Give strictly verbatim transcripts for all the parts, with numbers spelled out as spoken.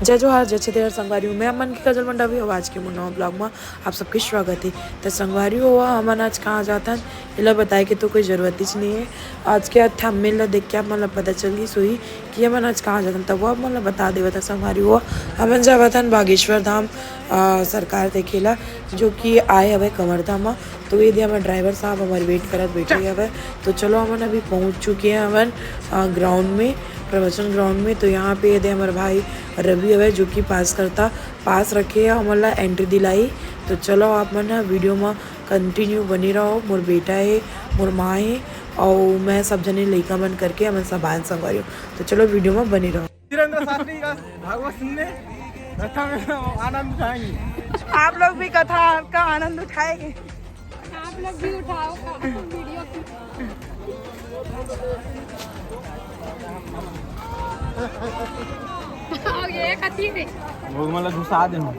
जय जोहार, जय छत्तीसगढ़ संगवारी हो, मैं अमन के काजल मंडावी अउ आज के मोर नवा vlog में आप सबके स्वागत है। तो संगवारी हो, हमन आज कहाँ जाथन, एला बताए के तो कोई जरूरत ही नहीं है। आज के thumbnail ला देख के आप मन ला पता चल गई सोई कि हमन आज कहाँ जाथन, तब वो आप मन ला बता देवत है संगवारी हो। हमन जावत हन बागेश्वर धाम, अ, सरकार देखेला, जो कि आए हवे कवर्धा म। तो ये दे हमर driver साहब हमर wait करत बैठे हवे। तो चलो, हमन अभी पहुँच चुके हैं हमन, अ, ground में, प्रवचन ground में। तो यहाँ पे ये दे हमर भाई रवि हवे, जो कि पास करता, पास रखे है, हमन ला entry दिलाई। तो चलो, आप मन ह video म continue बने रहो। मोर बेटा है, मोर माँ है, और मैं सब जने लइका मन करके हमन सब आन संगवारी हो। तो चलो, video म बने रहो। धीरेंद्र शास्त्री का भागवत सुनने कथा में आनंद उठाएंगे। आप लोग भी कथा का आनंद उठाएंगे। आप लोग भी उठाओ का वीडियो की। और ये कथी है? वो मतलब घुसा दे हम।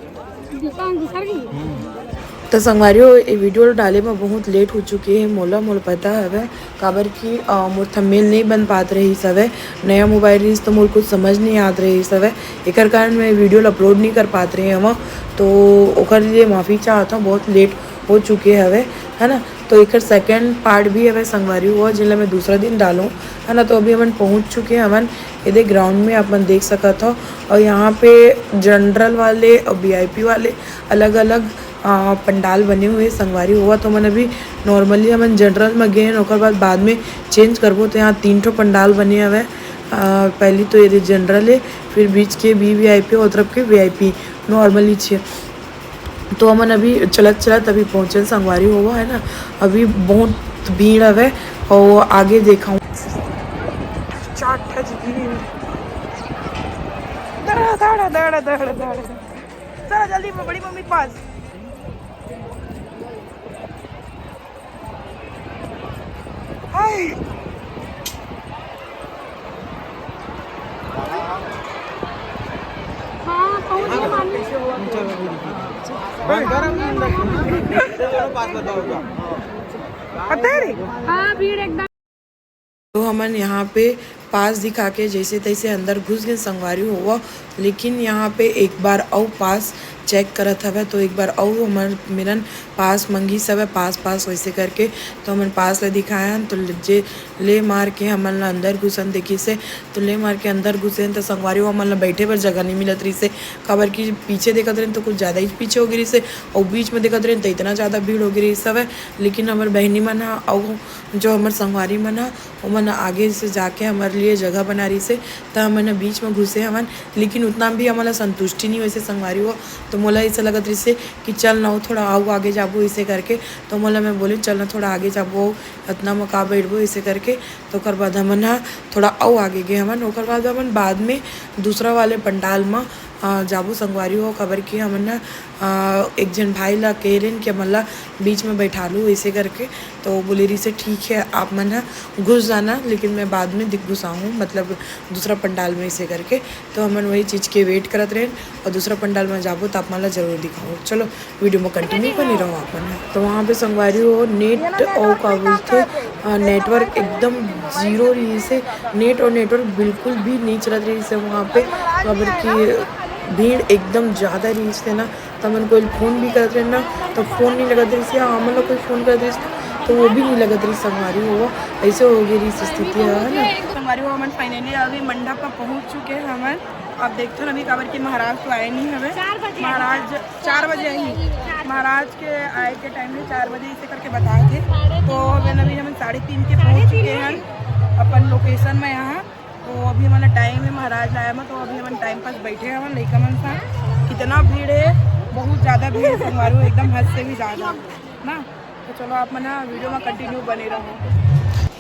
घुसा, घुसा गई। तो संगवारी हो, ये video डाले में बहुत late हो चुके है मोला, मोला पता हवे, काबर कि, अ, मोर thumbnail नहीं बन पात रहिस हवे, नया mobile रहिस तो मोर कुछ समझ नहीं आत रहिस हवे, एकर कारण मैं video upload नहीं कर पात रहे हव, तो ओकर लिए माफ़ी चाहत हूँ, बहुत late हो चुके हवे, है ना। तो एकर second part भी हवे संगवारी हो, जेला मैं दूसरा दिन डालूँ, है ना। तो अभी हमन पहुँच चुके हवन एदे ground में, आप मन देख सकत हो। और यहाँ पे general वाले और VIP वाले अलग-अलग, आ, पंडाल बने हुए संगवारी हो। तो हमन अभी normally हमन general में गए हैं, ओकर बाद, बाद में change करबो। तो यहाँ तीन ठो पंडाल बने हवे। आ, पहली तो ये general है, फिर बीच के VVIP और तरफ के VIP, normally छे। तो हमन अभी चलत चलत अभी पहुँचन संगवारी हो, है ना। अभी बहुत भीड़ हवे और आगे देखाऊँ। चार ठा जी भीड़। दड़ा, दड़ा, दड़ा, दड़ा, दड़ा। चलो जल्दी में बड़ी मम्मी के पास। हाय। हाँ, पहुँच गए मामी। पता है रे? हाँ, भीड़ एकदम। तो हमन यहाँ पे पास दिखा के जैसे तैसे अंदर घुस गए संगवारी हो, लेकिन यहाँ पे एक बार अउ पास check करत हवे, तो एक बार अउ हमर मेरन पास मंगिस हवे, पास, पास वैसे करके। तो हमन पास ले दिखाए हन, तो ले, जे ले मार के हमन ला अंदर घुसन देखिस हे। तो ले मार के अंदर घुसे हन, तो संगवारी हो, हमन ला बैठे बर जगह नहीं मिलत रहिस हे, काबर कि पीछे देखत रहेन तो कुछ ज़्यादा ही पीछे हो गे रहिस हे, और बीच में देखत रहेन तो इतना ज़्यादा भीड़ हो गे रहिस हवे। लेकिन हमर बहिनी मन ह, अउ जो हमर संगवारी मन ह, ओमन आगे से जाके हमर लिए जगह बना रहिस हे, त हमन ह बीच में घुसे हवन। लेकिन उतना भी हमन ला संतुष्टि नहीं होइस हे संगवारी हो। तो मोला ऐसा लगत रहिस हे कि चल ना, थोड़ा अउ आगे जाबो, ऐसे करके। तो मोला मैं बोले, चल ना, थोड़ा आगे जाबो, अतना म का बैठबो, ऐसे करके। तो ओकर बाद हमन ह थोड़ा अउ आगे गए हवन। ओकर बाद हमन बाद में दूसरा वाले पंडाल म, अ, जाबो संगवारी हो, काबर कि हमन ह, अ, एक झन भाई ला कहे रहेन कि हमन ला बीच में बैठा लू, ऐसे करके। तो बोले रहिस हे, ठीक है, आप मन ह घुस जाना, लेकिन मैं बाद में दिख घुसाहूँ, मतलब दूसरा पंडाल में, ऐसे करके। तो हमन वही चीज़ के wait करत रहेन और दूसरा पंडाल में जाबो, तो आप मन ला जरूर दिखाऊँ। चलो, video में continue बने रहो आप मन ह। तो वहाँ पे संगवारी हो, net और का बोलथे, अ, network एकदम zero रहिस हे, net और network बिल्कुल भी नहीं चलत रहिस हे वहाँ पे, काबर कि भीड़ एकदम ज़्यादा रहिस हे ना, त हमन कोई phone भी करत रहेन ना, तो phone नहीं लगत रहिस हे, हमन ला कोई phone करत रहिस, तो वो भी नहीं लगत रहिस संगवारी हो, ऐसे हो गे रहिस स्थिति ह, है ना। संगवारी हो, हमन finally अभी मंडप पर पहुँच चुके हैं हमन। अब देखथन अभी, काबर कि महाराज तो आए नहीं हवे। चार बजे महाराज चार बजे आई। महाराज के आए के time में चार बजे इसे करके बताए थे, तो अभी अभी हमन साढ़े तीन के पहुँच चुके हैं अपन location में यहाँ। तो अभी हमारा time है महाराज आए में, तो अभी हमन time pass बैठे हैं लइका मन साथ। कितना भीड़ है, बहुत ज़्यादा भीड़ है संगवारी हो, एकदम हद से भी ज़्यादा ना। तो चलो आप मन ह video में continue बने रहो।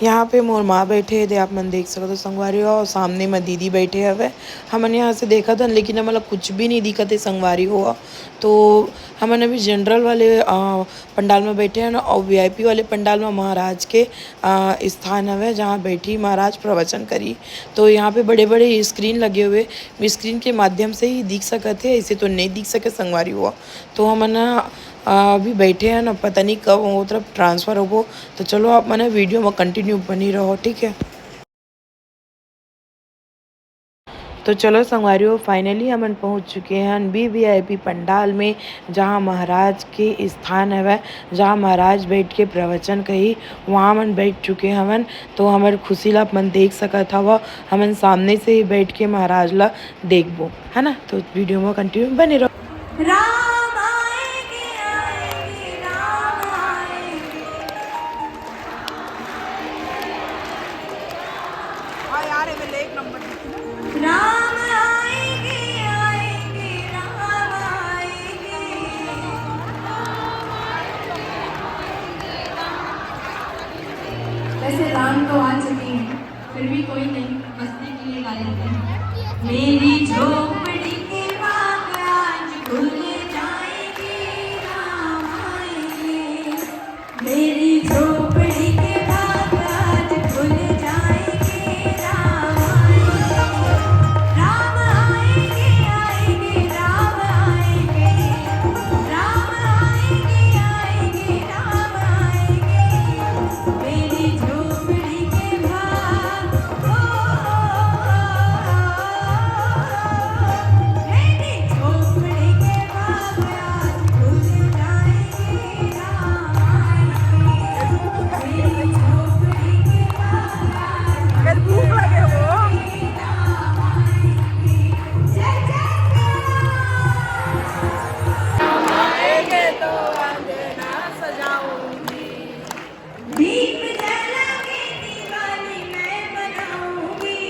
यहाँ पे मोर माँ बैठे हे, दे आप मन देख सकत हो संगवारी हो, और सामने में दीदी बैठे हवे। हमन यहाँ से देखत हन, लेकिन हमन ला कुछ भी नहीं दिखत हे संगवारी हो। तो हमन अभी general वाले, अ, पंडाल में बैठे हन और VIP वाले पंडाल में महाराज के, अ, स्थान हवे, जहाँ बैठी महाराज प्रवचन करी। तो यहाँ पे बड़े-बड़े screen लगे हुए, screen के माध्यम से ही दिख सकत हे, ऐसे तो नहीं दिख सके संगवारी हो। तो हमन ह, अ, अभी बैठे हन, अब पता नहीं कब वो तरफ transfer होबो। तो चलो आप मन ह video में continue बनी रहो, ठीक है। तो चलो संगवारी हो, finally हमन पहुंच चुके हन V V I P pandal में, जहां महाराज के स्थान हवय, जहां महाराज बैठ के प्रवचन कही, वहां हमन बैठ चुके हवन। तो हमर खुशी ला अपन देख सकत हव, हमन सामने से ही बैठ के महाराज ला देखबो, है ना। तो video में continue बने रहो। राम आएंगे, आएंगे, राम आएंगे। हाँ यार, ये एक नंबर। राम आएंगे, आएंगे, राम आएंगे। वैसे राम तो आ चुके हैं, फिर भी कोई नहीं, हंसने के लिए गा लेते हैं। मेरी झोपड़ी के बाग आज खुल जाएंगे, राम आएंगे। मेरी झोपड़ी के बाग आज खुल जाएंगे, राम आएंगे। राम आएंगे, आएंगे, राम आएंगे। राम आएंगे, आएंगे, राम आएंगे। मेरी झोपड़ी के बाग, ओ, ओ, ओ, ओ, ओ, मेरी झोपड़ी के बाग आज खुल जाएंगे, राम आएंगे। मेरी झोपड़ी के बाग आज अगर भूख लगे हो। जय जय राम। आएंगे तो अंगना सजाऊंगी। दीप जला के दिवाली मैं मनाऊंगी।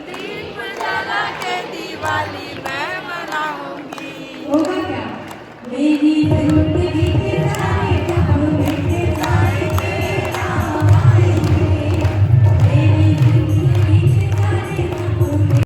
दीप जला के दिवाली मैं मनाऊंगी। होगा क्या? मेरी जिंदगी के सारे सपने जाएंगे, राम आएंगे। मेरी जिंदगी के सारे सपने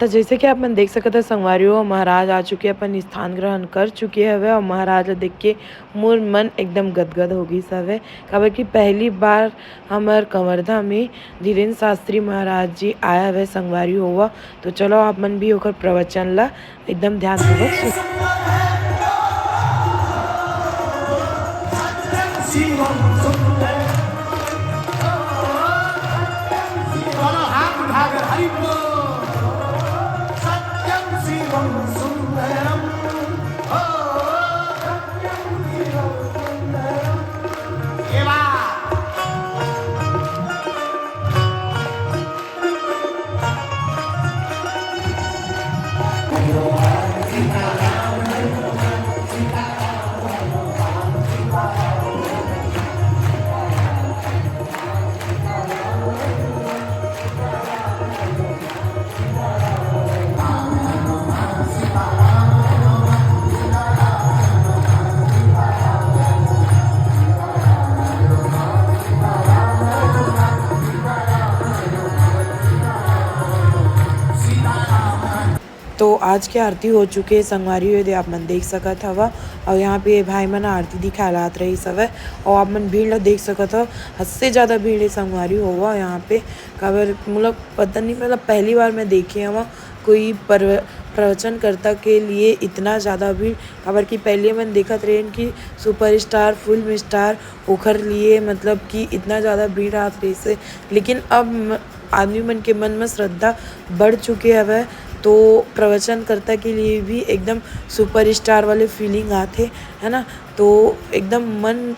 त जइसे कि आप मन देख सकत हव संगवारी हो, महाराज आ चुके, अपन स्थान ग्रहण कर चुके हवे अउ महाराज ला देख के मोर मन एकदम गदगद हो गिस हवे, काबर कि पहली बार हमर कवर्धा में धीरेंद्र शास्त्री महाराज जी आए हवे संगवारी हो। तो चलो आप मन भी ओकर प्रवचन ला एकदम ध्यानपूर्वक सुनो। शिवम सुंदरम। दोनों हाथ उठाकर हरि बोल। सत्यम शिवम सुंदरम। ओ, सत्यम शिवम सुंदरम। ये बात। तो आज के आरती हो चुके हे संगवारी हो, ये दे आप मन देख सकत हवा। और यहाँ पे ये भाई मन आरती दिखाए ला आत रहिस हवय और आप मन भीड़ ला देख सकत हव, हद से ज्यादा भीड़ हे संगवारी हो यहाँ पे। काबर मोला पता नहीं, मतलब पहली बार मैं देखे हवा कोई पर-, प्रवचनकर्ता के लिए इतना ज्यादा भीड़। काबर कि पहले मन देखत रहेन कि superstar, film star, ओखर लिए मतलब कि इतना ज्यादा भीड़ आत रहिस हे, लेकिन अब म-, आदमी मन के मन में श्रद्धा बढ़ चुके हवय, तो प्रवचनकर्ता के लिए भी एकदम superstar वाले feeling आथे, है ना। तो एकदम मन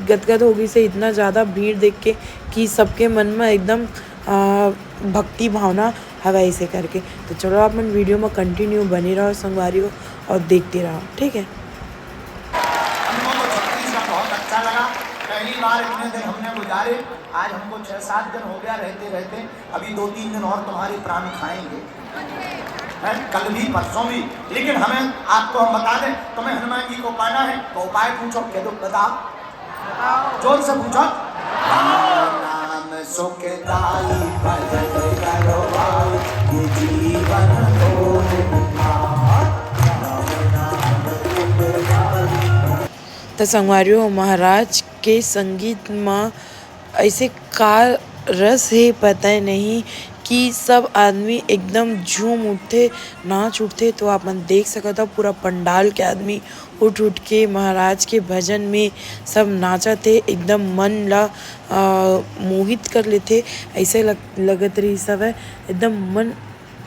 गदगद हो गिस हे इतना ज्यादा भीड़ देख के कि सबके मन में एकदम, आ, भक्ति भावना हवय ऐसे करके। तो चलो आप मन video में continue बने रहो संगवारी हो और देखते रहो, ठीक है। हमको तो छत्तीसगढ़ बहुत अच्छा लगा, पहली बार इतने दिन हमने गुजारे, आज हमको छह सात दिन हो गया रहते रहते, अभी दो तीन दिन और तुम्हारे प्राण खाएंगे, हैं? कल भी, परसों भी, लेकिन हमें, आपको हम बता दें, तुम्हें हनुमान जी को पाना है तो उपाय पूछो, कह दो, बताओ, जोर से पूछो। राम नाम सुखदाई, भजन करो भाई, ये जीवन तो बेकार। राम नाम सुखदाई। त संगवारी हो, महाराज के संगीत म ऐसे का रस हे, पता नहीं कि सब आदमी एकदम झूम उठथे, नाच उठथे। तो आप मन देख सकत हव, पूरा पंडाल के आदमी उठ उठ के महाराज के भजन में सब नाचत हे, एकदम मन ला, अ, मोहित कर लेथे, ऐसे लग-, लगत रहिस हवय, एकदम मन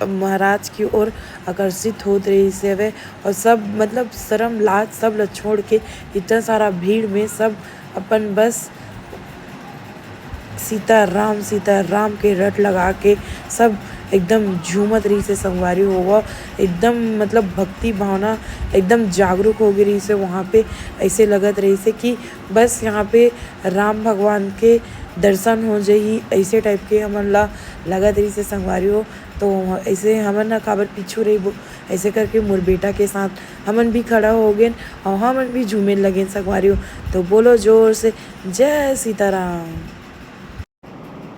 महाराज की ओर आकर्षित होत रहिस हवय। और सब, मतलब, शर्म लाज सब ल छोड़ के इतना सारा भीड़ में सब अपन बस सीताराम, सीताराम के रट लगा के सब एकदम झूमत रहिस हे संगवारी हो। एकदम, मतलब, भक्ति भावना एकदम जागरूक हो गे रहिस हे वहाँ पे। ऐसे लगत रहिस हे कि बस यहाँ पे राम भगवान के दर्शन हो जाही, ऐसे type के हमन ला लगत रहिस हे संगवारी हो। तो ऐसे हमन ह काबर पीछू रहिबो, ऐसे करके मोर बेटा के साथ हमन भी खड़ा हो गेन और हमन भी झूमे लगेन संगवारी हो। तो बोलो जोर से, जय सीताराम।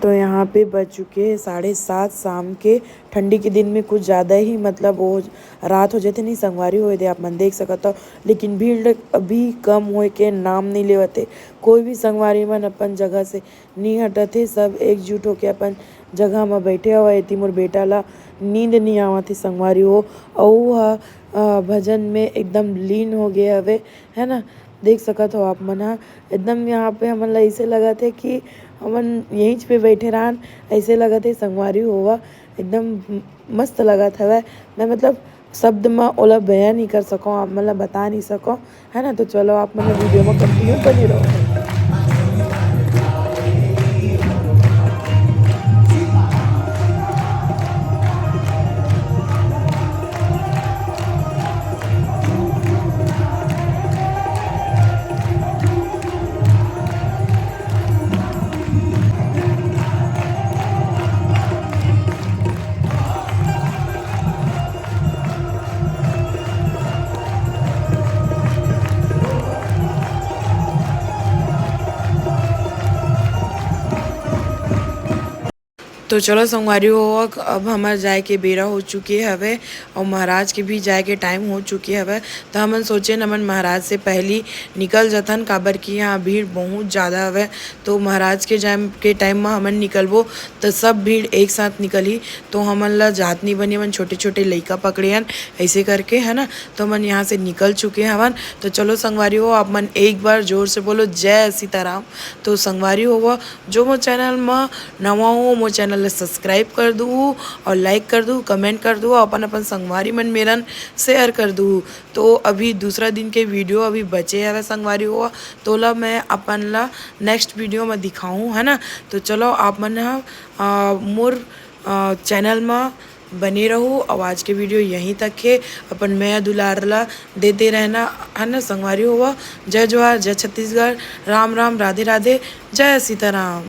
तो यहाँ पे बज चुके हैं साढ़े सात शाम के। ठंडी के दिन में कुछ ज़्यादा ही, मतलब, वो रात हो जाते नहीं संगवारी हो, यदि आप मन देख सकत हो। लेकिन भीड़ अभी कम होए के नाम नहीं लेवत हे। कोई भी संगवारी मन अपन जगह से नहीं हटत हे, सब एकजुट होके अपन जगह म बैठे हवय। एती मोर बेटा ला नींद नहीं आवत हे संगवारी हो, अउ वो ह, अ, भजन में एकदम लीन हो गए हवे, है ना। देख सकत हो आप मन ह, एकदम यहाँ पे हमन ला ऐसे लगत हे कि हमन यहीं पे बैठे रहन, ऐसे लगत हे संगवारी हो। एकदम मस्त लगत हवय। मैं, मतलब, शब्द म ओला बयां नहीं कर सकव, आप मन ला बता नहीं सकव, है ना। तो चलो, आप मन वीडियो में continue बने रहो। तो चलो संगवारी हो, अब हमार जाए के बेरा हो चुके हवे और महाराज के भी जाए के टाइम हो चुके हवे। तो हमन सोचे, हमन महाराज से पहली निकल जथन, काबर कि यहाँ भीड़ बहुत ज़्यादा हवे। तो महाराज के जाए के टाइम में हमन निकलबो, तो सब भीड़ एक साथ निकलही, तो हमन ला जात नहीं बनी। हमन छोटे छोटे लइका पकड़े हन, ऐसे करके, है ना। तो हमन यहाँ से निकल चुके हवन। तो चलो संगवारी हो, आप मन एक बार जोर से बोलो, जय सीताराम। तो संगवारी हो, जो मोर चैनल म नवा हो, मोर चैनल ला सब्सक्राइब कर दू और लाइक कर दू, कमेंट कर दू और अपन अपन संगवारी मन मेरन शेयर कर दू। तो अभी दूसरा दिन के वीडियो अभी बचे हवे संगवारी हो, तोला मैं अपन ला नेक्स्ट वीडियो में दिखाऊँ, है ना। तो चलो, आप मन ह, आ, मोर, आ, चैनल में बने रहू। और आज के वीडियो यहीं तक हे। अपन मया दुलार ला देते रहना, है ना संगवारी हो। जय जोहार, जय छत्तीसगढ़, राम राम, राधे राधे, जय सीताराम।